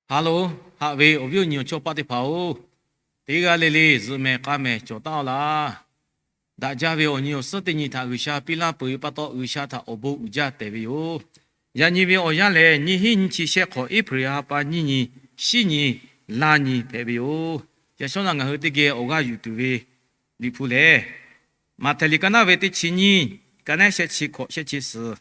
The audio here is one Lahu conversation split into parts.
Haˍ loˍ, haꞈ ve awˬ viˉ awˬ nyi awˬ chawˇ paˆ teˇ hpaˍ-oˬ, teˇ g'aˇ le le zuhꞈ mehˍ k'a mehˍ cawˬ taˉ-aw laˇ. Daꞈ jaˇ ve awˬ nyi awˬ suhˉ teˇ nyi htaꞈ G'uiˬsha piˇ laˇ peuˬ ve pa taw, G'uiˬsha htaꞈ awˬ bon uiˍ jaˇ tehꞈ ve yoˬ. Yaꞈ nyi ve awˬ yanˇ lehˬ, nyiˇ hinˉ nyiˇ chi shehˆ hk'awꞈ April ha pa nyiˇ nyi, shiˉ nyi, laˇ nyi hpehꞈ ve yoˬ. Yaꞈ shawˉ naꞈ ngaˬ hui teˇ geh awˬ g'aˇ yuˬ tuˬ ve Liꞈ hpu lehˬ, Maꞈhtehˍ liꞈ ka naˉ ve teˇ chi nyiˇ, ka naˉ shehˆ chi hkawꞈ shehˆ chi suhˍ,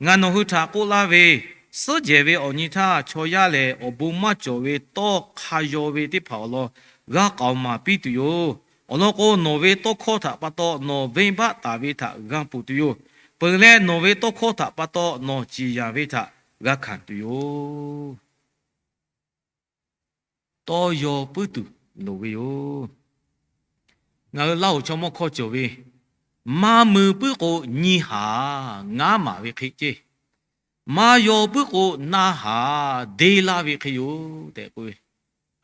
Ngaˬ nawˬ hui htaꞈ k'oˆ laˇ ve, suhˉ jehˬ ve awˬ nyi htaˇ chaw yaˇ lehˬ, awˬ bon maˇ cawˬ ve tawˇ hk'a yaw ve teˇ hpaˍ awˬ lawn g'a k'aoˍ maˍ piˇ tuˬ yoˬ. Awˬ lawn k'o, nawˬ ve tawˇ hkawˇ htaꞈ pa taw nawˬ venˇbaˆ taˍ ve htaꞈ g'a ponˬ tuˬ yoˬ. Peuˬ leh, nawˬ ve tawˇ hkawˇ htaꞈ pa taw nawˬ ciˍ yanˍ ve htaꞈ g'a hkanˍ tuˬ yoˬ. Tawˇ yaw puiˉ tuˬ loˍ ve yoˬ. Ngaˬ hui Laˇ hoˍ chaw mawˇ hkawˇ cawˬ ve, Maˇ mui puiˉ k'o nyi haˍ ngaˉ maˍ ve hk'e ceˇ, maˇ yaw puiˉ k'o na haˍ deˇ laˇ ve hk'e yoˬ tehꞈ k'oˆ ve.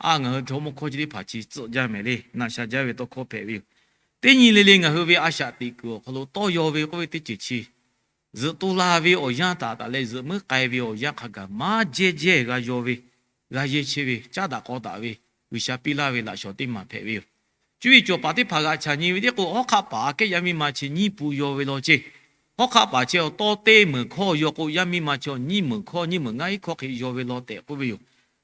A, ngaˬ hui chaw mawˇ hkawˇ chi teˇ hpaˍ chi tcuhˆ jaˇ mehˍ le. Na sha jaˇ ve tawˇ hkawˇ hpehꞈ ve yoˬ. Teˇ nyi le le ngaˬ hui ve a shaꞈ teꞈ kuiˬ awˬ hk'aw lo tawˇ yaw ve k'oˆ ve teˇ ceuˬ chi zuhꞈ tu la ve awˬ yanˇ taˍ taˍ leh zuhꞈ muiˉ k'ai ve awˬ yanˇ hk'a gaˬ maˇ jehˇ jehˇ g'a yaw ve, g'a yehˇ chehˇ ve, caˉ daꞈ k'aw daꞈ ve, G'uiˬsha piˇ laˇ ve laꞈ shawˍ teˇ maˬ hpehꞈ ve yoˬ. Cuˇ yiˍ cawˬ paˍ teˇ hpaˍ g'aꞈ chaˬ nyi ve teˇ k'o, hawˉ hk'aˆ paˍ aꞈ kehˉ yaˇ miˇ ma chi nyiˇ pun yaw ve law ceˇ. Hawˉ hk'aˆ paˍ chi awˬ tawˇ teˇ meunˍ hkawˇ yaw k'o, yaˇ miˇ ma chi nyiˇ meunˍ hkawˇ nyiˇ meunˍ ngaˇ iˉ hkawˇ hk'e yaw ve law tehꞈ k'oˆ ve yoˬ.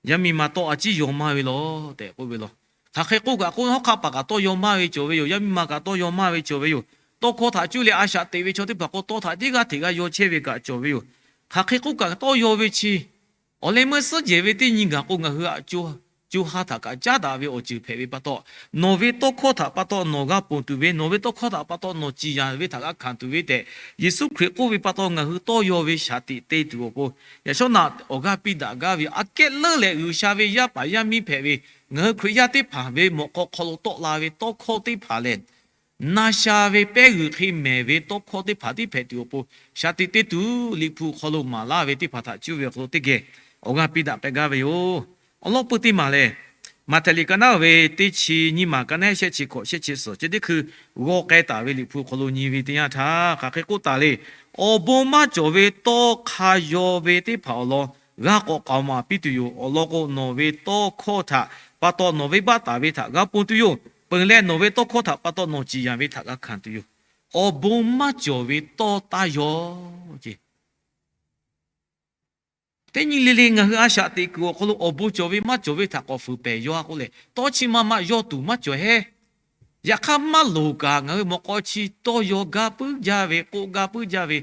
Yaˇ miˇ ma tawˇ a ciˉ yaw maˇ ve law tehꞈ k'oˆ ve law. Hk'aˬ hk'e k'oˆ kaꞈ k'o, hawˉ hk'aˆ paˍ kaꞈ tawˇ yaw maˇ ve cawˬ ve yoˬ. Yaˇ miˇ ma kaꞈ tawˇ yaw maˇ ve cawˬ ve yoˬ. Tawˇ hkawˇ htaꞈ cuˇ leh a shaꞈ teꞈ ve chaw teˇ hpaˍ k'o, tawˇ htaꞈ teˇ g'aˇ hteꞈ g'a yaw chehˇ ve kaꞈ cawˬ ve yoˬ. Hk'aˬ hk'e k'oˆ kaꞈ tawˇ yaw ve chi awˬ leh meuˇ suhˉ jehˬ ve teˇ nyi gaˬ k'o, ngaˬ hui aꞈ co ha htaꞈ kaꞈ caˉ daꞈ ve awˬ ceuˬ hpehꞈ ve pa taw, nawˬ ve tawˇ hkawˇ htaꞈ pa taw nawˬ g'a ponˬ tuˬ ve, nawˬ ve tawˇ hkawˇ htaꞈ pa taw nawˬ ciˍ yanˍ ve htaꞈ g'a hkanˍ tuˬ ve tehꞈ, Yeˍsuˆ Hkriꞈ k'oˆ ve pa taw ngaˬ hui tawˇ yaw ve shaˍ tiꞈ te tuˬ awˬ pon, yaꞈ shawˉ naꞈ awˬ g'aˇ piˇ daꞈ gaˇ ve aꞈ kehˉ leuˉ leh G'uiˬsha ve yaˇ paˍ yaˇ miˇ hpehꞈ ve ngaˬ hui Hkriꞈ yaˇ teˇ hpaˍ ve mawꞈ k'aw hk'aw lo tawˆ la ve tawˇ hkawˇ teˇ hpaˍ lehˬ, na sha ve pehˇ g'uiˬ hk'e mehˍ ve tawˇ hkawˇ teˇ hpaˍ tiˉ hpehꞈ tuˬ awˬ pon, shaˍ tiꞈ te tuˬ Liꞈ hpu hk'aw lo maˍ laˇ ve teˇ hpaˍ htaꞈ cuˇ ve awˬ hk'aw lo teˇ geh awˬ g'aˇ piˇ daꞈ k'ai gaˇ ve yoˬ. Awˬ lawn peuˇ teˇ maˬ lehˬ, Maꞈhtehˍ liꞈ ka naˉ ve teˇ chi nyiˇ maˬ ka naˉ shehˆ chi hkawꞈ shehˆ chi suhˍ ceh teˇ hkui g'aw k'ai taˍ ve Liꞈ hpu hk'aw lo nyi ve teˇ yanˇ htaˇ, hk'aˬ hk'e k'oˆ taˍ le. Awˬ bon maˇ cawˬ ve tawˇ hk'a yaw ve teˇ hpaˍ awˬ lawn g'a k'awꞈ k'aoˍ maˍ piˇ tuˬ yoˬ. Awˬ lawn k'o, nawˬ ve tawˇ hkawˇ htaꞈ pa taw nawˬ venˇbaˆ taˍ ve htaꞈ g'a ponˬ tuˬ yoˬ. Peuˬ leh, nawˬ ve tawˇ hkawˇ htaꞈ pa taw nawˬ ciˍ yanˍ ve htaꞈ g'a hkanˍ tuˬ yoˬ. Awˬ bon maˇ cawˬ ve tawˇ taˇ yaw ceˇ. Teˇ nyi le le ngaˬ hui a shaꞈ teꞈ kuiˬ awˬ hk'aw lo awˬ bon cawˬ ve maˇ cawˬ ve htaꞈ k'awꞈ fuiˍ pehˍ yaw-a k'oˆ leh, tawˇ chi ma ma yaw tuˬ maˇ cawˬ hehˉ. Yaꞈ hk'aˇ, maˇ loˍ kaꞈ ngaˬ hui mawꞈ k'aw chi tawˇ yaw gaˇ puiˉ jaˇ ve, k'oˆ gaˇ puiˉ jaˇ ve,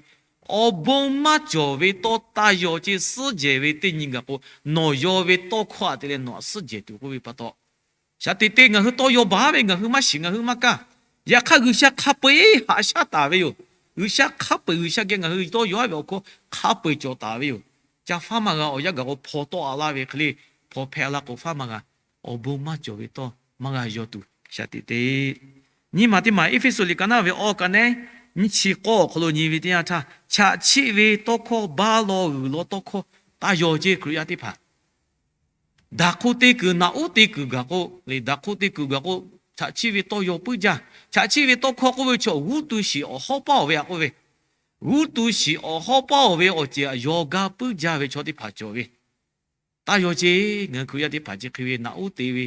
awˬ bon maˇ cawˬ ve tawˇ taˇ yaw ceˇ. Suhˉ jehˬ ve teˇ nyi gaˬ k'o, nawˬ yaw ve tawˇ hkawˇ htaꞈ te leh nawˬ htaꞈ suhˉ jehˬ tuˬ k'oˆ ve pa taw, shaˍ tiꞈ te ngaˬ hui tawˇ yaw baˬ ve ngaˬ hui maˇ shiˍ, ngaˬ hui maˇ kaˇ. Yaꞈ hk'aˇ, G'uiˬsha hk'a peu-eˬ haꞈ shaˉ taˍ ve yoˬ. G'uiˬsha hk'a peu-eˬ G'uiˬsha geh ngaˬ hui tawˇ yaw-a ve awˬ hkawˇ hk'a peu-eˬ cawˬ taˍ ve yoˬ. Ca faˉ maˇ g'a awˬ yanˇ gaˬ k'o, hpaw tawˆ-a laˇ ve hk'e le, hpaw hpehˇ-a laˇ k'o, faˉ maˇ g'a. Awˬ bon maˇ cawˬ ve tawˇ maˇ g'a yaw tuˬ shaˍ tiꞈ te. Nyiˇ maˬ teˇ maˬ Eˇfeˇsuꞈ liꞈ ka naˉ ve awˬ ka naˉ nyiˇ chi k'awˇ awˬ hk'aw lo nyi ve teˇ yanˇ htaˇ, chaꞈ chiˆ ve tawˇ hkawˇ, baˆ law g'uiˬ law tawˇ hkawˇ taˇ yaw ceˇ. Hkriꞈ yaˇ teˇ hpaˍ daꞈ hk'oˆ te kuiˬ, naꞈ uˉ te kuiˬ gaˬ k'o le, daꞈ hk'oˆ te kuiˬ gaˬ k'o, chaꞈ chiˆ ve tawˇ yaw puiˉ jaˇ. Chaꞈ chiˆ ve tawˇ hkawˇ k'oˆ ve chaw g'uˇ tu shiˍ awˬ hawˉ paˇ-oˬ ve a k'oˆ ve, g'uˇ tu shiˍ awˬ hawˉ paˇ-oˬ ve awˬ ceuˬ htaꞈ yaw gaˇ puiˉ jaˇ ve chaw teˇ hpaˍ cawˬ ve. Taˇ yaw ceˇ. Ngaˬ hui Hkriꞈ yaˇ teˇ hpaˍ chi hk'e ve naꞈ uˉ te ve,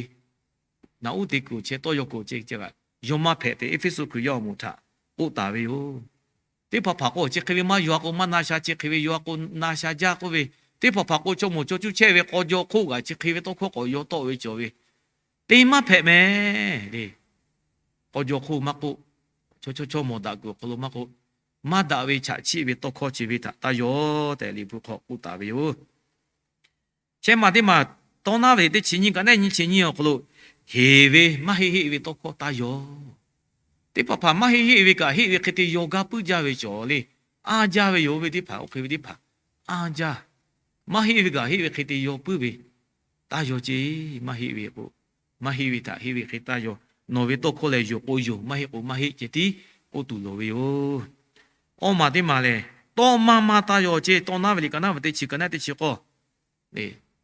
naꞈ uˉ te kuiˬ chehˇ tawˇ yaw kuiˬ chehˇ kaꞈ, yawˇ maˇ hpehꞈ tehꞈ Eˇfeˇsuꞈ Hkriꞈ yaˇ awˬ moˍ htaꞈ k'oˆ taˍ ve yoˬ. Teˇ hpaˍ hpaˍ k'o chi hk'e ve maˇ yaw-a k'o, maˇ na sha, chi hk'e ve yaw-a k'o na sha jaˇ k'oˆ ve, teˇ hpaˍ hpaˍ k'o chaw moˍ chaw cuˇ chehˇ ve k'aw jaw hk'oˆ kaꞈ chi hk'e ve tawˇ hkawˇ k'awꞈ yaw tawˆ ve cawˬ ve, te maˇ hpehꞈ mehˍ le. K'aw jaw hk'oˆ maˇ k'oˆ, chaw chaw chaw mawˬ daꞈ kuiˬ awˬ hk'aw lo maˇ k'oˆ, maˇ daꞈ ve chaꞈ chiˆ ve tawˇ hkawˇ chi ve htaꞈ taˇ yaw tehꞈ Liꞈ hpu hk'aw k'oˆ taˍ ve yoˬ. Chehˇ maˬ teˇ maˬ tawˇ naˉ ve teˇ chi nyiˇ ka naˉ nyiˇ chi nyiˇ awˬ hk'aw lo, heˍ ve maˇ heˆ heˆ ve tawˇ hkawˇ taˇ yaw. Teˇ hpaˍ hpaˍ maˇ heˆ heˆ ve kaꞈ heˆ ve hk'e te yaw gaˇ puiˉ jaˇ ve cawˬ le. Anˇ jaˇ ve yoˬ ve teˇ hpaˍ, oˇ hk'e ve teˇ hpaˍ anˇ jaˇ. Maˇ heˆ ve kaꞈ heˆ ve hk'e te yaw puiˉ ve taˇ yaw ceˇ. Maˇ heˆ ve k'o, maˇ heˆ ve htaꞈ heˆ ve hk'e taˇ yaw. Nawˬ ve tawˇ hkawˇ lehˬ, yoˬ k'o yoˬ, maˇ heˆ k'o maˇ heˆ ceh tiˉ k'oˆ tuˬ loˍ ve yoˬ. Awˇ maˬ teˇ maˬ lehˬ, tawˇ maˇ maˇ taˇ yaw ceˇ. Tawˇ naˉ ve liꞈ ka naˉ ve teˇ chi ka naˉ teˇ chi k'awˇ,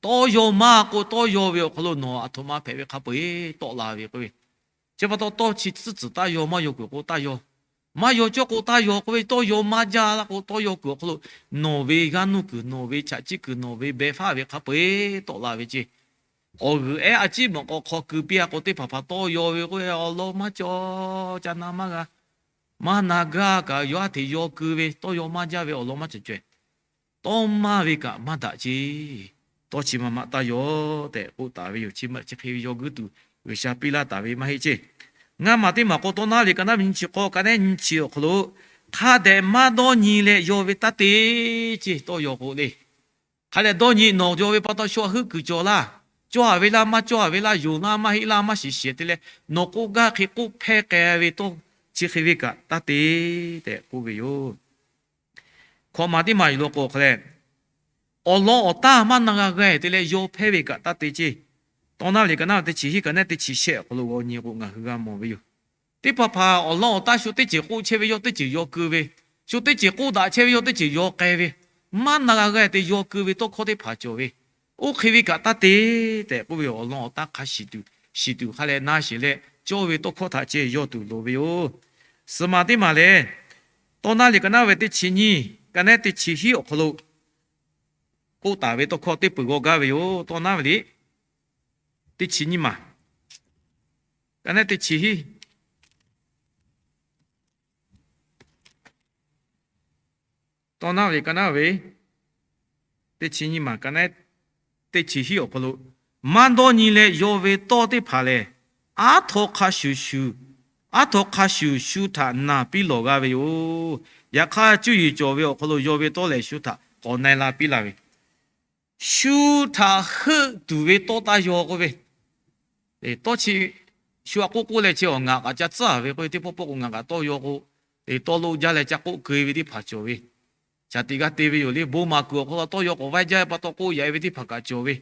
tawˇ yaw maˇ k'o, tawˇ yaw ve awˬ hk'aw lo nawˬ aˬ htoꞈ ma hpehꞈ ve hk'a peu-eˬ tawˆ la ve k'oˆ ve. Chi pa taw, tawˇ chi tcuhˉ tcuhˬ taˇ yaw maˇ yaw kuiˬ k'o taˇ yaw. Maˇ yaw cawˇ k'o taˇ yaw k'oˆ ve, tawˇ yaw maˇ jaˇ laˇ k'o, tawˇ yaw kuiˬ awˬ hk'aw lo nawˬ ve g'aˇ nuˇ kuiˬ, nawˬ ve chaꞈ chiˆ kuiˬ, nawˬ ve behˬ faˉ ve hk'a peu-eˬ tawˆ la ve ceˇ. Awˬ g'uiˬ ehˉ a ciˉ mawˬ k'awꞈ hk'aw keu piˇ-a k'o, teˇ hpaˍ hpaˍ tawˇ yaw ve k'oˆ ve awˬ lawn maˇ cawˬ, ca na maˇ g'a. Maˇ na gaˇ kaꞈ, yawˇ aˉ hteꞈ yaw keu ve, tawˇ yaw maˇ jaˇ ve awˬ lawn maˇ cawˬ caweh. Tawˇ maˇ ve kaꞈ maˇ daꞈ ceˇ. Tawˇ chi ma ma taˇ yaw tehꞈ k'oˆ taˍ ve yoˬ. Chi hk'e ve yaw guiˇ tuˬ G'uiˬsha piˇ laˇ taˍ ve maˇ heˆ ceˇ. Ngaˇ maˬ teˇ maˬ k'o, Tawˇ naˉ ve ka naˉ ve nyiˇ chi k'awˇ, ka nehˉ nyiˇ chi awˬ hk'aw lo, hk'a dehꞈ maˇ dawˇ nyi leh yaw ve taˇ te ceˇ. Tawˇ yaw k'o le, hk'a dehꞈ dawˇ nyi, nawˬ yaw ve pa taw shu aꞈ heuˆ kuiˬ cawˬ laˇ. Cawˇ-a ve laˇ, maˇ cawˇ-a ve laˇ, yonˍ laˇ, maˇ heˆ laˇ, maˇ shiˍ shiˍ te leh, nawˬ k'oˆ gaˇ hk'e k'oˆ hpehˇ k'ai ve tawˇ chi hk'e ve kaꞈ taˇ te tehꞈ k'oˆ ve yoˬ. Hkawꞈ maˬ teˇ maˬ yuˬ lo k'o hk'a leh, awˬ lawn awˬ taˇ maˇ na g'a g'a te leh yaw hpehˇ ve kaꞈ taˇ te ceˇ. Tawˇ naˉ ve ka naˉ ve teˇ chi hiˆ, ka nehˉ teˇ chi shehˆ awˬ hk'aw lo g'aw nyi k'o ngaˬ hui g'a mawˬ ve yoˬ. Teˇ hpaˍ hpaˍ awˬ lawn awˬ taˇ shu teˇ ceuˬ k'oˆ chehˇ ve yawˇ teˇ ceuˬ yaw keu ve, shu teˇ ceuˬ k'oˆ daꞈ chehˇ ve yawˇ teˇ ceuˬ yaw k'ai ve, maˇ na g'a g'a te yaw keu ve tawˇ hkawˇ teˇ hpaˍ cawˬ ve. Oˇ hk'e ve kaꞈ taˇ te tehꞈ k'oˆ ve, awˬ lawn awˬ taˇ hk'a shiˍ tuˬ, shiˍ tuˬ hk'a leh na shiˍ leh cawˇ ve tawˇ hkawˇ htaꞈ ceh yaw tuˬ loˍ ve yoˬ. Suhˍ maˬ teˇ maˬ lehˬ, Tawˇ naˉ ve ka naˉ ve teˇ chi nyiˇ, ka nehˉ teˇ chi hiˆ awˬ hk'aw lo k'oˆ taˍ ve tawˇ hkawˇ teˇ peuˬ g'aw gaˇ ve yoˬ. Tawˇ naˉ ve liꞈ teˇ chi nyiˇ maˬ, ka nehˉ teˇ chi hiˆ. Tawˇ naˉ ve ka naˉ ve teˇ chi nyiˇ maˬ, ka nehˉ teˇ chi hiˆ awˬ hk'aw lo, maˇ dawˇ nyi leh yaw ve tawˇ teˇ hpaˍ lehˬ, aˉ htaw hk'a shuˍ shuˍ, aˉ htaw hk'a shuˍ shu htaꞈ naˬ piˇ lawˬ g'a ve yoˬ. Yaꞈ hk'aˇ, cuˇ yiˍ cawˬ ve awˬ hk'aw lo yaw ve tawˇ lehˬ shu htaꞈ k'awꞈ na e la piˇ laˇ ve, shu htaꞈ heuˆ tuˬ ve tawˇ taˇ yaw k'oˆ ve, tawˇ chi shu aꞈ k'oˆ k'oˆ leh chi awˬ ngaˬ kaꞈ ca tcuhˉ-a ve k'oˆ ve, teˇ pawˆ pawˆ k'o ngaˬ kaꞈ tawˇ yaw k'o, tawˇ lo jaˇ leh ca k'oˆ keu ve teˇ hpaˍ cawˬ ve, shaˍ tiꞈ g'a te ve yoˬ le. Bon maˍ kuiˬ awˬ hk'aw lo tawˇ yaw k'awꞈ vaiˇ jaˇ ve pa taw k'oˆ yaꞈ-e ve te� hpaˍ kaꞈ cawˬ ve.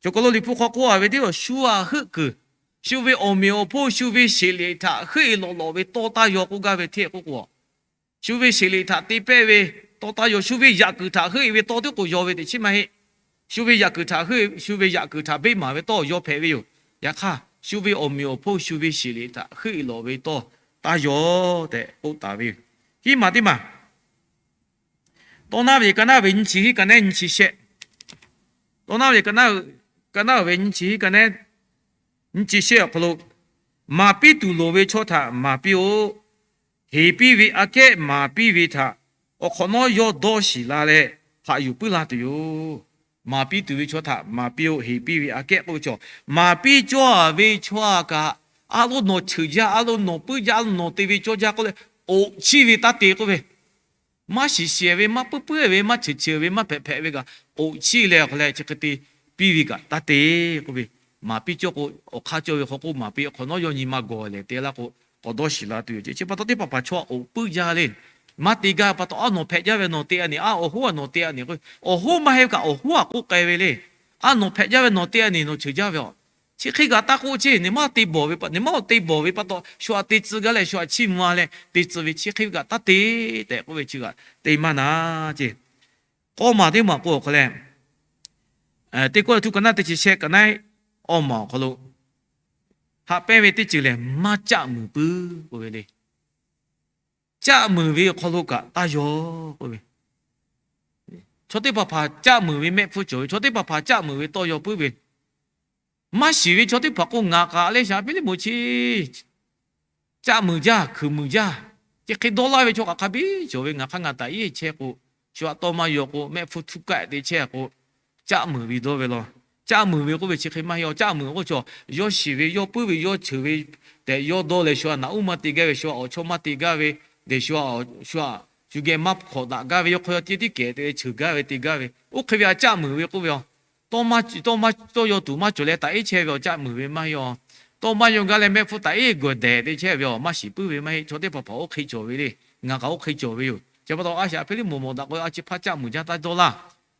Cawˬ kaˬ lo Liꞈ hpu hk'aw k'oˆ-a ve teˇ, shu aꞈ heuˆ kuiˬ, shu ve awˬ meꞈ awˬ hponˇ, shu ve sheˍ liꞈ htaꞈ heuˆ-e lawꞈ lawꞈ ve tawˇ taˇ yaw k'oˆ gaˇ ve hteˇ k'oˆ k'o, shu ve sheˍ liꞈ htaꞈ te pehˇ ve tawˇ taˇ yaw, shu ve yaꞈ kuiˬ htaꞈ heuˆ-e ve tawˇ tiˉ k'o yaw ve teꞈ chiˉ maˇ heˆ. Shu ve yaꞈ kuiˬ htaꞈ heuˆ, shu ve yaꞈ kuiˬ htaꞈ beˆ maˍ ve tawˇ yaw hpehꞈ ve yoˬ. Yaꞈ hk'aˇ, shu ve awˬ meꞈ awˬ hponˇ, shu ve sheˍ liꞈ htaꞈ heuˆ-e lawꞈ ve tawˇ taˇ yaw tehꞈ k'oˆ taˍ ve yoˬ. Hiˆ maˬ teˇ maˬ, Tawˇ naˉ ve ka naˉ ve nyiˇ chi hiˆ, ka nehˉ nyiˇ chi shehˆ. Tawˇ naˉ ve ka naˉ ve nyiˇ chi hiˆ, ka nehˉ nyiˇ chi shehˆ awˬ hk'aw lo, maˍ piˇ tuˬ loˍ ve chaw htaꞈ maˍ piˇ-oˆ. Heˍ piˇ ve aꞈ kehˉ maˍ piˇ ve htaꞈ awˬ hk'awꞈ nawˉ yawˇ dawˇ shiˍ la leh, haꞈ yuˬ puiˉ la tuˬ yoˬ. Maˍ piˇ tuˬ ve chaw htaꞈ maˍ piˇ-oˆ. Heˍ piˇ ve aꞈ kehˉ k'oˆ ve chaw, maˍ piˇ cawˇ-a ve chaw-a kaꞈ, a lo nawˬ cheuˬ jaˇ, a lo nawˬ puiˉ jaˇ, a lo nawˬ te ve cawˇ jaˇ k'oˆ leh, oꞈ chiˇ ve taˇ te k'oˆ ve, maˇ shiˍ shiˍ ve, maˇ puiˉ puiˉ ve, maˇ cheuˬ cheuˬ ve, maˇ hpehꞈ hpehꞈ ve kaꞈ, oꞈ chiˇ leh awˬ hk'a leh chi hk'e te piˇ ve kaꞈ taˇ te k'oˆ ve, maˍ piˇ cawˇ k'o, awˬ hk'aˇ cawˇ ve hk'aw k'oˆ maˍ piˇ, awˬ hk'awꞈ nawˉ yawˇ nyi ma gawˬ lehˬ te laˇ k'o, k'awꞈ dawˇ shiˍ la tuˬ yoˬ. Chi pa taw teˇ hpaˍ hpaˍ chaw oꞈ puiˉ jaˇ le. Maˇ te gaˇ ve pa taw, a nawˬ hpehꞈ jaˇ ve nawˬ te-a ne, a awˬ hoˉ a nawˬ te-a ne k'o, awˬ hoˉ maˇ heˆ kaꞈ awˬ hoˉ aꞈ k'oˆ k'ai ve le. A nawˬ hpehꞈ jaˇ ve nawˬ te-a ne, nawˬ cheuˬ jaˇ ve a. Chi hk'e kaꞈ taˇ k'oˆ ceˇ. Nawˬ maˇ te bawˬ ve pa, nawˬ maˇ te bawˬ ve pa taw, shu aꞈ te tcuh gaˇ leh shu aꞈ chiˇ mvuh-a leh te tcuh ve, chi hk'e ve kaꞈ taˇ te tehꞈ k'oˆ ve chi kaꞈ te maˇ na ceˇ. K'awˇ maˬ teˇ maˬ k'o awˬ hk'aw leh, teˇ kawˆ tuˇ ka naˉ teˇ chi shehˆ, ka naˉ awˇ maˬ awˬ hk'aw lo haꞈ pehnˇ ve teˇ ceuˬ lehˬ, maˇ caˆ muiˬ puiˉ k'oˆ ve le. Caˆ muiˬ ve awˬ hk'aw lo kaꞈ taˇ yaw k'oˆ ve, chaw teˇ hpaˍ hpaˍ caˆ muiˬ ve mehˆ hpfuhˇ cawˬ ve, chaw teˇ hpaˍ hpaˍ caˆ muiˬ ve tawˇ yaw puiˉ ve, maˇ shiˍ ve chaw teˇ hpaˍ k'o, ngaˬ kaꞈ leh shaˍ piˇ liˇ moˍ chi caˆ muiˬ jaˇ, hkui muiˬ jaˇ, chi hk'e dawˇ laˇ ve chaw kaꞈ hk'a biˇ cawˬ ve. Ngaˬ hk'aˇ ngaˬ taꞈ iˉ chehˇ k'o, shu aꞈ tawˇ maˇ yaw k'o, mehˆ hpfuhˇ htuˇ kaˆ te chehˇ k'o, caˆ muiˬ ve dawˇ ve law. Caˆ muiˬ ve k'oˆ ve chi hk'e maˇ heˆ. Caˆ muiˬ k'o chaw yawˇ shiˍ ve, yawˇ puiˉ ve, yawˇ cheuˬ ve tehꞈ yawˇ dawˇ leh shu aꞈ naꞈ uˉ maˇ te gaˇ ve, shu aꞈ awˬ chawˇ maˇ te gaˇ ve, de shu aꞈ, shu aꞈ shu geh maˇ hk'awꞈ daꞈ gaˇ ve, yawˇ hk'aw yaw tiˉ tiˉ kehˬ te leh cheuˬ gaˇ ve te gaˇ ve, oˇ hk'e ve aꞈ caˆ muiˬ ve k'oˆ ve a. Tawˇ maˇ, tawˇ maˇ, tawˇ yaw tuˬ maˇ cawˬ leh taꞈ iˉ chehˇ ve awˬ caˆ muiˬ ve maˇ heˆ a. Tawˇ maˇ yaw gaˇ leh mehˆ hpfuhˇ taꞈ iˉ gawˬ dehꞈ te chehˇ ve awˬ maˇ shiˍ puiˉ ve maˇ heˆ. Chaw teˇ hpaˍ hpaˍ oˇ hk'e cawˬ ve le. Ngaˬ kaꞈ oˇ hk'e cawˬ ve yoˬ. Chi pa taw a shaꞈ hpehˇ liˇ moˍ mawˬ daꞈ k'o, a chi hpaˇ caˆ muiˬ jaˇ taˇ dawˇ laˇ.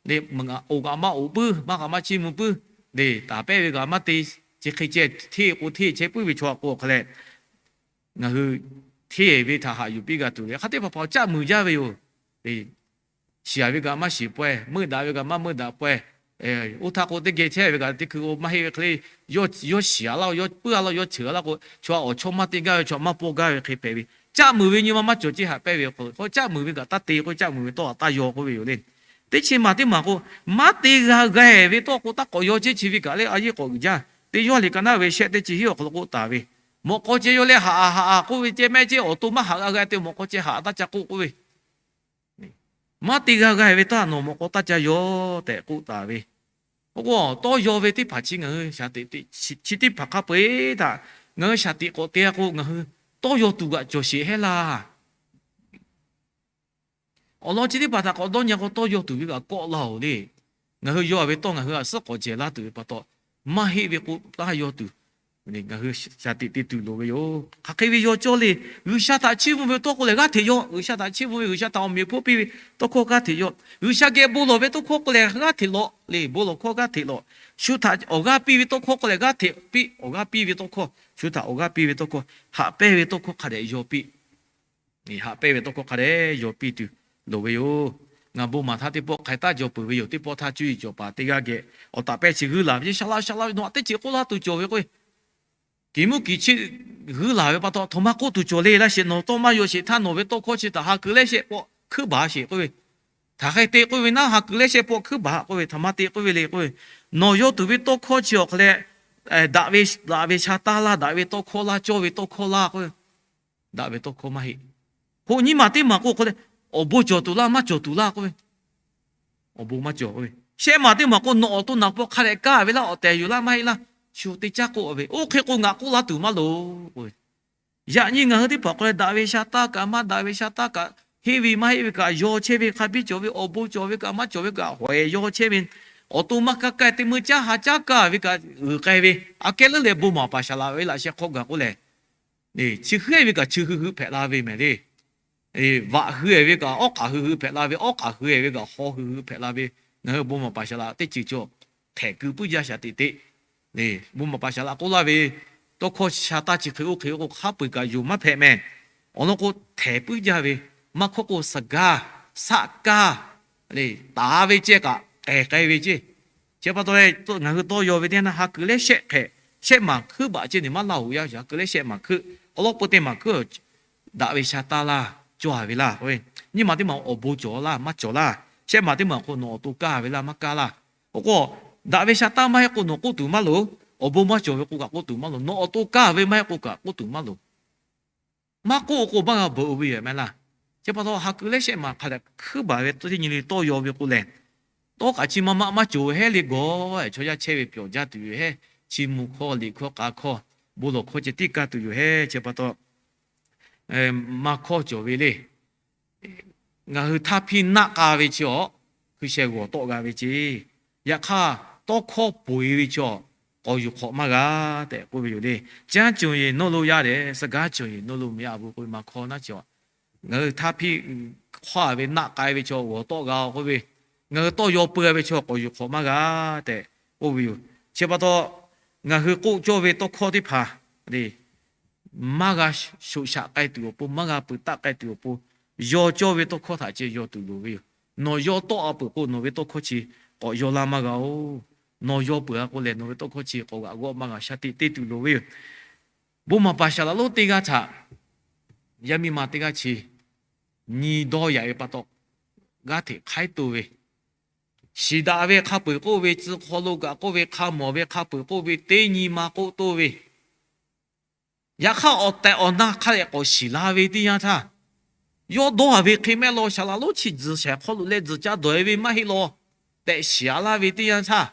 Le, oˍ kaꞈ maˇ oˍ puiˉ, maˇ kaꞈ maˇ chiˇ mvuh puiˉ. Le, taˍ pehˇ ve kaꞈ maˇ te, chi hk'e ceh hteˇ k'o hteˇ chehˇ puiˉ ve chaw aꞈ k'o awˬ hk'a leh, ngaˬ hui hteˇ ve htaꞈ haꞈ yuˬ piˇ g'a tuˬ ve hk'a teˇ hpaˍ hpaˍ caˆ muiˬ jaˇ ve yoˬ. Shiˍ-a ve kaꞈ maˇ shiˍ pawehˇ, meuˆ daꞈ ve kaꞈ maˇ meuˆ daꞈ pawehˇ, oˇ htaˇ k'o teˇ geh chehˇ ve kaꞈ teˇ hkui k'o maˇ heˆ ve hk'e le. Yawˇ shiˍ-a laˇ, yawˇ puiˉ-a laˇ, yawˇ cheuˬ-a laˇ k'o, chaw aꞈ awˬ chawˇ maˇ te gaˇ ve, chaw aꞈ maˇ paw gaˇ ve hk'e hpehꞈ ve. Caˆ muiˬ ve nyi ma maˇ cawˬ ceˇ haꞈ pehnˇ ve awˬ hk'aw lo, caˆ muiˬ ve kaꞈ taˇ te k'o, caˆ muiˬ ve tawˇ htaꞈ taˇ yaw k'oˆ ve yoˬ le. Teˇ chi maˬ teˇ maˬ k'o, maˇ te g'a g'a ve tawˇ k'o, taˇ k'awꞈ yaw ceˇ chi ve kaꞈ le, a yeˇ k'awꞈ uiˍ jaˇ. Teˇ Yoˇhanˬ liꞈ ka naˉ ve shehˆ teˇ chi hiˉ awˬ hk'aw lo k'oˆ taˍ ve, mawꞈ k'aw ceh yaw leh haꞈ haꞈ haꞈ k'oˆ ve ceh mehˆ ceˇ, awˬ to maˇ haꞈ g'a g'a te, mawꞈ k'aw ceh haꞈ taˇ ca k'oˆ k'oˆ ve, maˇ te g'a g'a ve taˇ nawˬ mawꞈ k'aw taˇ ca yaw tehꞈ k'oˆ taˍ ve. K'o, tawˇ yaw ve teˇ hpaˍ chi ngaˬ hui shaˍ tiꞈ, chi teˇ hpaˍ hk'a peu-eˬ htaꞈ ngaˬ hui shaˍ tiꞈ k'awꞈ te-a k'o, ngaˬ hui tawˇ yaw tuˬ g'aꞈ cawˬ sheˍ hehˉ laˇ. Awˬ lawn chi teˇ hpaˍ htaꞈ k'awꞈ dawˇ nyi k'o, tawˇ yaw tuˬ ve kaꞈ kawˆ laˇ-oˬ le. Ngaˬ hui yaw-a ve tawˇ ngaˬ hui a suhˉ k'awꞈ jehˬ laˇ tuˬ ve pa taw, maˇ heˆ ve k'o, taˇ yaw tuˬ, ngaˬ hui shaˍ tiꞈ te tuˬ loˍ ve yoˬ. Hk'aˬ hk'e ve yaw cawˇ le. G'uiˬsha htaꞈ chiˇ mvuh ve tawˇ hk'oˆ lehˬ g'aˇ hteꞈ yaw. G'uiˬsha htaꞈ chiˇ mvuh ve, G'uiˬsha htaꞈ awˬ meꞈ awˬ hponˇ piˇ ve tawˇ hkawˇ g'aˇ hteꞈ yaw. G'uiˬsha geh bon lawˬ ve tawˇ hkawˇ k'oˆ lehˬ g'aˇ hteꞈ lawꞈ le, bon lawˬ hkawˇ g'aˇ hteꞈ lawꞈ. Shu htaꞈ awˬ g'aˇ piˇ ve tawˇ hkawˇ k'oˆ lehˬ g'aˇ hteꞈ piˇ, awˬ g'aˇ piˇ ve tawˇ hkawˇ, shu htaꞈ awˬ g'aˇ piˇ ve tawˇ hkawˇ, haꞈ pehnˇ ve tawˇ hkawˇ hk'a dehꞈ yaw piˇ. Haꞈ pehnˇ ve tawˇ hkawˇ hk'a dehꞈ yaw piˇ tuˬ loˍ ve yoˬ. Ngaˬ bon maˍ htaˇ teˇ pawˆ hk'ai taˇ jaw peuˬ ve yoˬ. Teˇ pawˆ htaˇ cuˇ yiˍ cawˬ paˍ teˇ g'aˇ geh awˬ taˍ pehˇ chi g'uiˇ laˬ ve, Shaˍ laꞈ, shaˍ laꞈ, nawˬ aꞈ teˇ ceuˬ k'oˆ laˇ tuˬ cawˬ ve k'o, kiˬ muˇ kiˬ chi g'uiˇ laˬ ve pa taw, htaꞈ ma k'oˆ tuˬ cawˬ le laˇ sheˍ. Nawˬ tawˇ maˇ yaw sheˍ htaˇ nawˬ ve tawˇ hkawˇ chi htaꞈ ha kuiˬ leh shehˆ pawˆ hkuiˉ baˬ sheˍ k'oˆ ve, htaꞈ hk'e te k'oˆ ve naˉ, ha kuiˬ leh shehˆ pawˆ hkuiˉ baˬ k'oˆ ve, htaꞈ ma te k'oˆ ve le k'oˆ ve, nawˬ yaw tuˬ ve tawˇ hkawˇ chi awˬ hk'a leh, daꞈ ve, daꞈ ve sha taˇ laˇ, daꞈ ve tawˇ hkawˇ laˇ, cawˇ ve tawˇ hkawˇ laˇ k'oˆ ve, daꞈ ve tawˇ hkawˇ maˇ heˆ. K'o nyiˇ maˬ teˇ maˬ k'o hk'a leh, awˬ bon cawˬ tuˬ laˇ maˇ cawˬ tuˬ laˇ k'oˆ ve, awˬ bon maˇ cawˬ k'oˆ ve, shehˆ maˬ teˇ maˬ k'o nawˬ awˬ to naˍ paw hk'a dehꞈ kaˇ ve laˇ, awˬ tehˬ yuˬ laˇ maˇ heˆ laˇ, shu teˇ caˉ k'oˆ ve, oˇ hk'e k'o ngaˬ k'oˆ laˇ tuˬ maˇ loˍ k'oˆ ve. Yaꞈ nyi ngaˬ hui teˇ hpaˍ k'o leh daꞈ ve sha taˇ kaꞈ maˇ daꞈ ve sha taˇ kaꞈ, heˆ ve maˇ heˆ ve kaꞈ yaw chehˇ ve, hk'a biˇ cawˬ ve, awˬ bon cawˬ ve kaꞈ maˇ cawˬ ve kaꞈ hawehˬ yaw chehˇ ve, awˬ to maˇ kaˇ kaˇ teˇ meuˇ caˉ ha caˉ kaˇ ve kaꞈ uiˍ k'ai ve, aꞈ kehˉ leuˉ leh bon maˍ paˍ shaˍ laꞈ ve laꞈ sheh hk'aw gaˬ k'oˆ lehˬ, chi heuˉ ve kaꞈ chi hui hui hpehꞈ la ve mehˍ le. Vaꞈ hui-e ve kaꞈ awˉ k'aꞈ hui hui hpehꞈ la ve, awˉ k'aꞈ hui-e ve kaꞈ haw hui hui hpehꞈ la ve, ngaˬ hui bon maˍ paˍ shaˍ laꞈ teˇ ceuˬ cawˬ hpehꞈ kuiˬ puiˉ jaˇ shaˍ tiꞈ te. Bon maˍ paˍ shaˍ laꞈ k'oˆ laˇ ve, tawˇ hkawˇ sha taˇ chi hk'e oˇ hk'e k'o hk'a peu-eˬ kaꞈ yonˍ maˇ hpehꞈ mehˍ. Awˬ lawn k'o, htehˍ puiˉ jaˇ ve, maˇ hkawˇ k'o saˍ gaˇ, saˆ kaˇ, taˍ ve ceh kaꞈ k'ehˬ k'ai ve ceˇ. Chi pa taw leh ngaˬ hui tawˇ yaw ve teˇ yanˇ ha kuiˬ leh shehˆ hk'e, shehˆ maˬ hkuiˉ baˬ ceˇ, nawˬ maˇ laˇ-oˬ yaˇ, ha kuiˬ leh shehˆ maˬ hkuiˉ, awˬ lawn peu teˇ maˬ hkuiˉ, daꞈ ve sha taˇ laˇ, cawˇ ve laˇ k'oˆ ve, nyiˇ maˬ teˇ maˬ awˬ bon cawˬ laˇ maˇ cawˬ laˇ, shehˆ maˬ teˇ maˬ k'o nawˬ awˬ to kaˇ ve laˇ maˇ kaˇ laˇ. Oˇ k'o, daꞈ ve sha taˇ maˇ heˆ k'o nawˬ k'oˆ tuˬ maˇ loˍ, awˬ bon maˇ cawˬ ve k'o kaꞈ k'oˆ tuˬ maˇ loˍ, nawˬ awˬ to kaˇ ve maˇ heˆ k'o kaꞈ k'oˆ tuˬ maˇ loˍ. Maˇ k'oˆ k'o maˇ g'a beuꞈ-o ve yoˬ mehˍ laˇ. Chi pa taw ha kuiˬ leh shehˆ maˬ hk'a dehꞈ hkuiˉ baˬ ve teˇ nyi le tawˇ yaw ve k'o lehˬ, tawˇ kaꞈ chi ma ma maˇ cawˬ hehˉ le gawˬ, chaw yaˇ chehˇ ve pyawˬ jaˇ tuˬ yoˬ hehˉ, chi mvuhˇ hkawˇ, liꞈ hkawˇ, k'a hkawˇ, bon lawˬ hkawˇ ceh tiˉ kaˇ tuˬ yoˬ hehˉ. Chi pa taw maˇ hkawˇ cawˬ ve le. Ngaˬ hui htaˇ hpiˇ naˆ k'a ve chi awˬ, hkui sheh g'awˬ tawˆ g'a ve ceˇ. Yaꞈ hk'aˇ, tawˇ hkawˇ poˬ-e ve chi awˬ, k'awꞈ yuˬ hk'awꞈ maˇ g'a tehꞈ k'oˆ ve yoˬ le. ကျမ်းကျွန်ရေနှုတ်လို့ရတယ်, စကားကျွန်ရေနှုတ်လို့မရဘူး k'oˆ ve maˇ hkawˇ naˉ chi awˬ, ngaˬ hui htaˇ hpiˇ hkawˇ-a ve naˆ k'a ve chi awˬ g'awˬ tawˆ g'a k'oˆ ve, ngaˬ hui tawˇ yaw peu-a ve chi awˬ k'awꞈ yuˬ hk'awꞈ maˇ g'a tehꞈ k'oˆ ve yoˬ. Chi pa taw, ngaˬ hui k'oˆ cawˇ ve tawˇ hkawˇ teˇ hpaˍ le, maˇ g'a shoꞈ shaꞈ k'ai tuˬ awˬ pon, maˇ g'a peuˬ taˆ k'ai tuˬ awˬ pon, yaw cawˇ ve tawˇ hkawˇ htaꞈ ceh yaw tuˬ loˍ ve yoˬ. Nawˬ yaw tawˆ-a peuˬ k'o, nawˬ ve tawˇ hkawˇ chi k'awꞈ yaw laˇ maˇ g'a-oˬ. Nawˬ yaw peuˬ-a k'o lehˬ, nawˬ ve tawˇ hkawˇ chi k'awꞈ g'aꞈ g'awˆ maˇ g'a, shaˍ tiꞈ te tuˬ loˍ ve yoˬ. Bon maˍ paˍ shaˍ laꞈ lonˉ teˇ g'aˇ htaꞈ yaˇ miˇ ma teˇ g'aˇ chi nyi dawˇ yaꞈ ve pa taw, g'aˇ hteꞈ hk'aiˉ to ve, shiˍ daꞈ ve hk'a peu-eˬ k'oˆ ve, tcuh hk'aw lo kaꞈ k'oˆ ve, hk'a mawˬ ve hk'a peu-eˬ k'oˆ ve, teˇ nyi ma k'oˆ toˇ ve, yaꞈ hk'aˇ awˬ tehˬ awˬ na hk'a dehꞈ k'awꞈ shiˍ la ve teˇ yanˇ htaˇ, yawˇ dawˇ-a ve hk'e mehˆ law, shaˍ laꞈ lonˉ chi tzuhˬ shaiˍ hk'aw lo leh tzuhˬ ca dawˬ-e ve maˇ heˆ law tehꞈ shiˍ-a laˇ ve teˇ yanˇ htaˇ,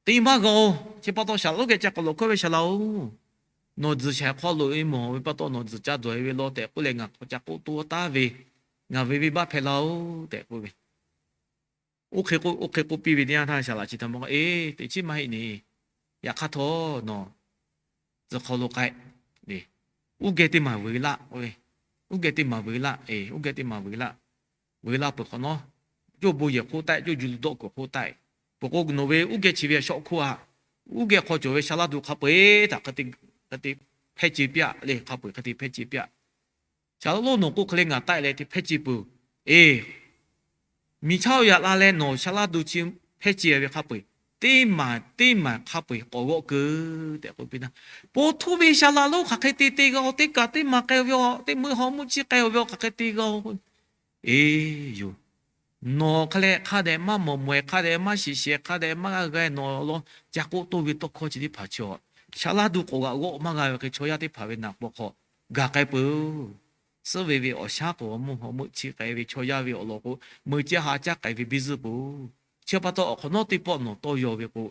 te maˇ g'a-oˬ. Chi pa taw shaˍ laꞈ lonˉ geh ca k'awꞈ lawˬ hkawˇ ve, Shaˍ laꞈ-oˬ, nawˬ tzuhˬ shaiˍ hk'aw lo-e mawˬ ve pa taw nawˬ tzuhˬ ca dawˬ-e ve law tehꞈ k'oˆ leh ngaˬ k'awꞈ ca k'oˆ toˇ taˉ ve, ngaˬ ve venˇbaˆ hpehꞈ la-oˬ tehꞈ k'oˆ ve. Oˇ hk'e k'o, oˇ hk'e k'oˆ piˇ ve teˇ yanˇ htaˇ, shaˍ laꞈ chi htaꞈ ma k'o, Eˬ, teꞈ chiˉ maˇ heˆ neˬ. Yaꞈ hk'aˇ htawˇ nawˬ tcuh hk'aw lo k'ai, uˉ geh teˇ maˬ vuiˬ laˇ k'oˆ ve. Uˉ geh teˇ maˬ vuiˬ laˇ, eˬ, uˉ geh teˇ maˬ vuiˬ laˇ. Vuiˬ la peuˬ hk'awꞈ nawˉ, jawˇ bon yehˬ hk'oˆ taˆ-e, jawˇ ju lu dawˆ kuiˬ hk'oˆ taˆ-e. Peuˬ k'o nawˬ ve uˉ geh chi ve a shawˆ hkoˇ-a, uˉ geh hk'aw cawˬ ve sha laˇ duˬ hk'a peu-eˬ htaꞈ hk'e te hpehˇ ce piˇ-a le, hk'a peu-eˬ hk'e te hpehˇ ce piˇ-a. Shaˍ laꞈ lonˉ nawˬ k'oˆ hk'e le ngaˬ taˆ-e leh te hpehˇ ce peuˬ. Eˬ, miˬ chaˇ-oˬ, yaꞈ la leh nawˬ sha laˇ duˬ chi hpehˇ ce ve hk'a peu-eˬ, teˇ maˬ teˇ maˬ hk'a peu-eˬ k'awꞈ g'awˆ keu tehꞈ k'oˆ piˇ naˇ. Po htoˇ ve Saˍ laꞈ lonˉ hk'aˬ hk'e te te g'a-o, teˇ kaꞈ teˇ maˬ k'ai-o ve, teˇ meuˇ haw meuˇ chi k'ai-o ve, hk'aˬ hk'e te g'a-o. Eˬ yoˬ. Nawˬ hk'a leh hk'a dehꞈ maˇ mawˬ mawehˬ, hk'a dehꞈ maˇ shiˍ shehˍ, hk'a dehꞈ maˇ g'a g'a-e, nawˬ awˬ lawn ca k'oˆ toˇ ve tawˇ hkawˇ chi teˇ hpaˍ chi, Saˍ laꞈ duˬ k'awꞈ g'aꞈ g'awˆ maˇ g'a ve hk'e chaw yaˇ teˇ hpaˍ ve naˍ paw hk'aw gaˬ k'ai peuˬ-oˬ. Suhˉ ve ve awˬ shaˉ k'awꞈ meuˇ haw meuˇ chi k'ai ve chaw yaˇ ve awˬ lawn k'o, meuˇ ceˇ ha caˇ k'ai ve biˇ zuhˆ peuˬ-oˬ. Chi pa taw awˬ hk'awꞈ nawˉ teˇ pawˆ nawˬ tawˇ yaw ve k'o,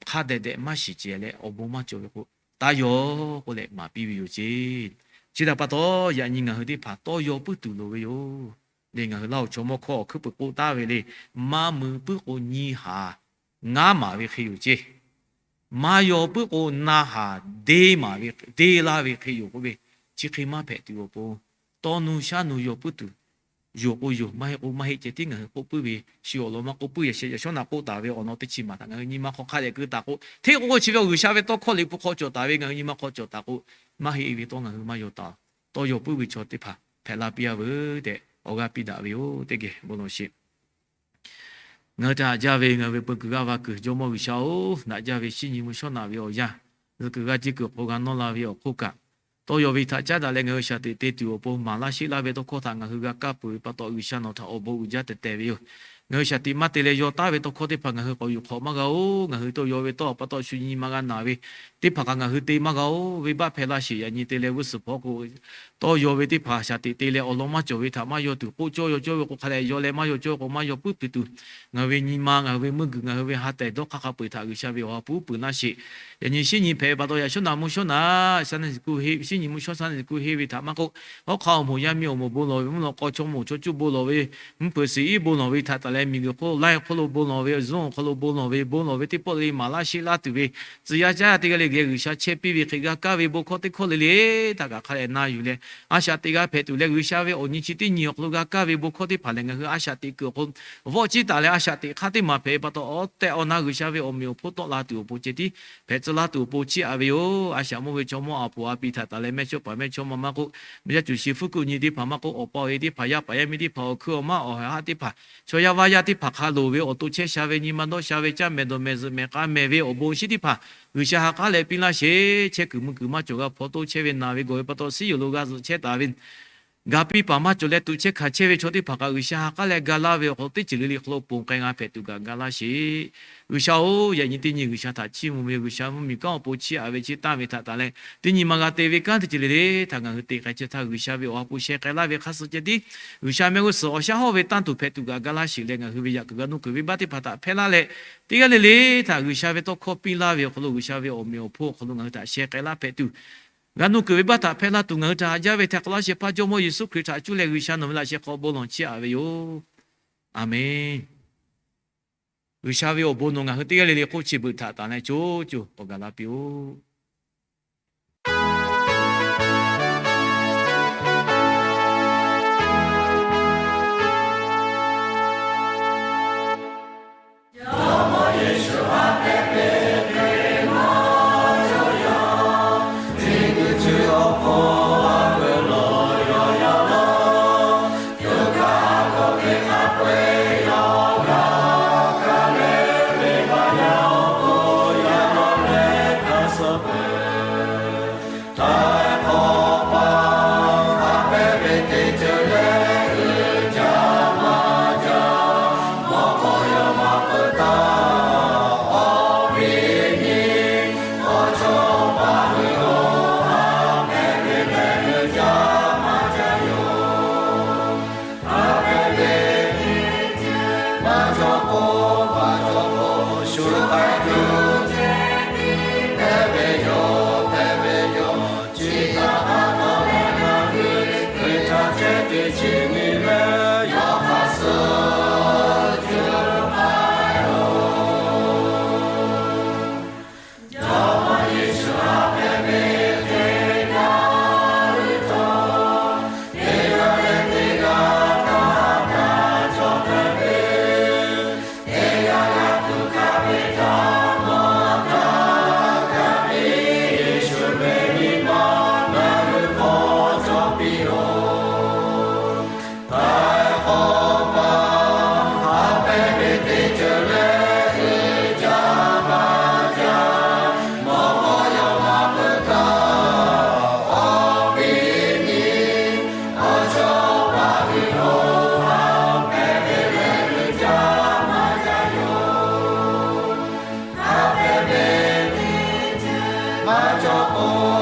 hk'a dehꞈ dehꞈ maˇ shiˍ cehˬ leh awˬ bon maˇ cawˬ ve k'o, taˇ yaw k'oˆ leh maˍ piˇ ve yoˬ ceˇ. Chi htaꞈ pa taw yaꞈ nyi ngaˬ hui teˇ hpaˍ tawˇ yaw puiˉ tuˬ loˍ ve yoˬ. Le ngaˬ hui Laˇ huˍ chaw mawˇ hkawˇ awˬ hkuiˉ peuˬ k'oˆ taˍ ve le, maˇ mui puiˉ k'o nyi haˍ ngaˉ maˍ ve hk'e yoˬ ceˇ. Maˇ yaw puiˉ k'o na haˍ deˇ maˍ ve, deˇ laˇ ve hk'e yoˬ k'oˆ ve, chi hk'e maˇ hpehꞈ tuˬ awˬ pon, tawˇ nuˇ shaˉ nuˇ yaw puiˉ tuˬ yoˬ k'o yoˬ, maˇ heˆ k'o maˇ heˆ ceh tiˉ ngaˬ hui k'oˆ puiˉ ve, shu awˬ lawn maˇ k'oˆ puiˉ yaꞈ sheh yaꞈ shawˉ naꞈ k'oˆ taˍ ve awˬ lawn teˇ chi maˬ htaꞈ ngaˬ hui nyi ma hk'aw hk'a dehꞈ keu taˍ k'o, hteˇ k'o k'o chi ve G'uiˬsha ve tawˇ hkawˇ liꞈ hpu hk'aw cawˬ taˍ ve ngaˬ hui nyi ma hk'aw cawˬ taˍ k'o, maˇ heˆ ve tawˇ ngaˬ hui maˇ yaw taˍ. Tawˇ yaw puiˉ ve chaw teˇ hpaˍ hpehꞈ la piˇ-a veuˬ tehꞈ awˬ g'aˇ piˇ daꞈ ve yoˬ. Teˇ geh bon lawˬ sheˍ. Ngaˬ hui htaꞈ haꞈ jaˇ ve ngaˬ hui ve peu kuiˬ g'aˇ va kuiˬ Jawˇmawˇ G'uiˬsha-oˬ, naꞈ jaˇ ve shinˉ nyi mvuhˇ shawˉ naꞈ ve awˬ yanˇ, zuhꞈ kuiˬ g'aˇ jiˇ kuiˬ awˬ hk'aw g'a nawˇ la ve awˬ hk'oˆ kaꞈ, tawˇ yaw ve htaꞈ caˉ daꞈ leh ngaˬ hui shaˍ teꞈ te tuˬ awˬ pon maˍ laˇ sheˆ laˇ ve tawˇ hkawˇ htaꞈ ngaˬ hui g'a kaˇ peuˬ ve pa taw, G'uiˬsha nawˬ htaꞈ awˬ bon uiˍ jaˇ tehꞈ tehˬ ve yoˬ. Ngaˬ hui shaˍ teꞈ maˇ te leh yaw taˉ ve tawˇ hkawˇ teˇ hpaˍ ngaˬ hui k'awꞈ yuˬ hk'awꞈ maˇ g'a-oˬ. Ngaˬ hui tawˇ yaw ve tawˇ pa taw shu nyi ma g'a naˬ ve teˇ hpaˍ kaꞈ ngaˬ hui te maˇ g'a-oˬ. Venˇbaˆ hpehꞈ laˇ sheˍ. Yaꞈ nyi te leh g'uˇ suhˍ hpawˇ k'o, tawˇ yaw ve teˇ hpaˍ shaˍ teꞈ te leh awˬ lawn maˇ cawˬ ve htaꞈ maˇ yaw tuˬ k'oˆ cawˇ, yaw cawˇ ve k'o hk'a leh yaw leh maˇ yaw cawˇ k'o maˇ yaw puiˉ tuˬ, ngaˬ hui ve nyi ma, ngaˬ hui ve meuˇ g'uiˬ, ngaˬ hui ve ha tehˬ dawˇ hk'aˇ hk'a peu-eˬ htaꞈ G'uiˬsha ve awˬ ha hpu uˉ peunˍ laˇ sheˍ. Yaꞈ nyi shinˉ nyi hpehꞈ ve pa taw yaꞈ shawˉ naꞈ mvuhˇ shawˉ naꞈ shinˉ nyi mvuhˇ shawˉ naꞈ shinˉ nyi kuˇ henˇ ve htaꞈ maˇ k'oˆ, hawˉ hk'aˆ awˬ moˍ yaˇ miˇ awˬ moˍ bon lawˬ ve, mvuhˇ naw k'aw chaw mawˇ awˬ chaw cuˇ bon lawˬ ve, mvuhˇ hpeuꞈ shiˍ iˉ bon lawˬ ve htaꞈ taˍ leh miˬ guiˬ hk'oˆ, Line hk'oˆ lo bon lawˬ ve, Zoom awˬ hk'aw lo bon lawˬ ve, bon lawˬ ve teˇ pawˆ le maˍ laˇ sheˆ laˇ tuˬ ve, tcuh yaˇ caˉ yaˇ teˇ g'aˇ le geh G'uiˬsha chehˇ piˇ ve hk'e g'a kaˇ ve bon hkawˇ teˇ hkawˇ le le htaꞈ kaꞈ hk'a dehꞈ na yuˬ leh, a shaꞈ teꞈ g'a hpehꞈ tuˬ leh G'uiˬsha ve awˬ nyi chi teˇ nyi awˬ hk'aw lo g'a kaˇ ve bon hkawˇ teˇ hpaˍ lehˬ ngaˬ hui a shaꞈ teꞈ kuiˬ awˬ hk'aw vawˆ ciˇ taˍ leh a shaꞈ teꞈ hk'aˇ teˇ maˬ hpehꞈ ve pa taw, awˬ tehˬ awˬ na G'uiˬsha ve awˬ meꞈ awˬ hponˇ tawˆ la tuˬ awˬ pon ceh tiˉ hpehꞈ tcuh laˇ tuˬ awˬ pon chiˇ aꞈ ve yoˬ. A shaꞈ mawˇ ve chaw mawˇ a poˍ a pi htaꞈ taˍ leh mehˇ chawˇ paˍ mehˇ chawˇ ma maˇ k'oˆ, mehˇ yaˇ cuˬ shi fuˉ kuˆ nyi teˇ hpaˍ maˇ k'oˆ, awˬ pa awˬ e teˇ hpaˍ, yaˇ paˍ yaˇ miˇ teˇ hpaˍ, awˬ hkui awˬ maˇ awˬ haꞈ teˇ hpaˍ, chaw yaˇ vaˇ yaˇ teˇ hpaˍ hk'a loˍ ve awˬ to chehˇ sha ve nyi ma dawˇ sha ve caˇ mehˍ dawˬ mehˍ zuhꞈ mehˍ k'a mehˍ ve awˬ bon shinˉ teˇ hpaˍ G'uiˬsha ha k'aˉ leh piˇ laˇ sheˍ. Chehˇ kuiˬ mui kuiˬ maˇ cawˬ g'a hpaw toˇ chehˇ ve naˬ ve gawˬ ve pa taw suhˉ yoˬ lo g'a zuhꞈ chehˇ taˍ ve gaˬ piˇ paˍ maˇ cawˬ leh tuꞈ chehˇ hkanˍ chehˇ ve chaw teˇ hpaˍ kaꞈ G'uiˬsha ha k'aˉ leh ga laˇ ve awˬ hk'aw lo teˇ ceuˬ le le hk'aw lo ponˬ k'ai g'a hpehꞈ tuˬ kaꞈ ga laˇ sheˍ. G'uiˬsha-oˬ, yaꞈ nyi teˇ nyi G'uiˬsha htaꞈ chiˇ mvuh ve G'uiˬsha mvuhˇmiˬ kanˉ awˬ pon chiˇ aꞈ ve chi tanˇ ve htaꞈ taˍ leh, teˇ nyi ma g'a te ve kanˉ teˇ ceuˬ le le htaꞈ ngaˬ hui te k'ai chehˇ htaˇ, G'uiˬsha ve awˬ ha hpu sheh k'ai laˇ ve hk'a suh ceh tiˉ G'uiˬsha mehˆ g'uˇ suhˍ awˬ shaˉ hawˇ ve tanˇ tuˬ hpehꞈ tuˬ kaꞈ ga laˇ sheˍ leh, ngaˬ hui ve yaꞈ kuiˬ g'a nuˇ kuiˬ venˇbaˆ teˇ hpaˍ htaꞈ hpehˇ laˇ leh, teˇ g'aˇ le le htaꞈ G'uiˬsha ve tawˇ hkawˇ piˇ laˇ ve awˬ hk'aw lo, G'uiˬsha ve awˬ meꞈ awˬ hponˇ awˬ hk'aw lo ngaˬ hui htaꞈ sheh k'ai laˇ hpehꞈ tuˬ, g'a nuˇ kuiˬ venˇbaˆ htaꞈ hpehˇ laˇ tuˬ, ngaˬ hui htaꞈ haꞈ jaˇ ve htaꞈ k'awꞈ laˇ shehˍ hpaˇ Jawˇmawˇ Yeˍsuˆ Hkriꞈ htaꞈ cuˇ leh G'uiˬsha nawˬ ve laꞈ sheh hk'aw bon lawˬ chiˇ aꞈ ve yoˬ. Aˬmenˍ. G'uiˬsha ve awˬ bon nawˬ ngaˬ hui teˇ g'aˇ le le hk'oˆ chi beuꞈ htaꞈ taˍ leh co co k'awꞈ gaˬ la piˇ-oˆ. k'o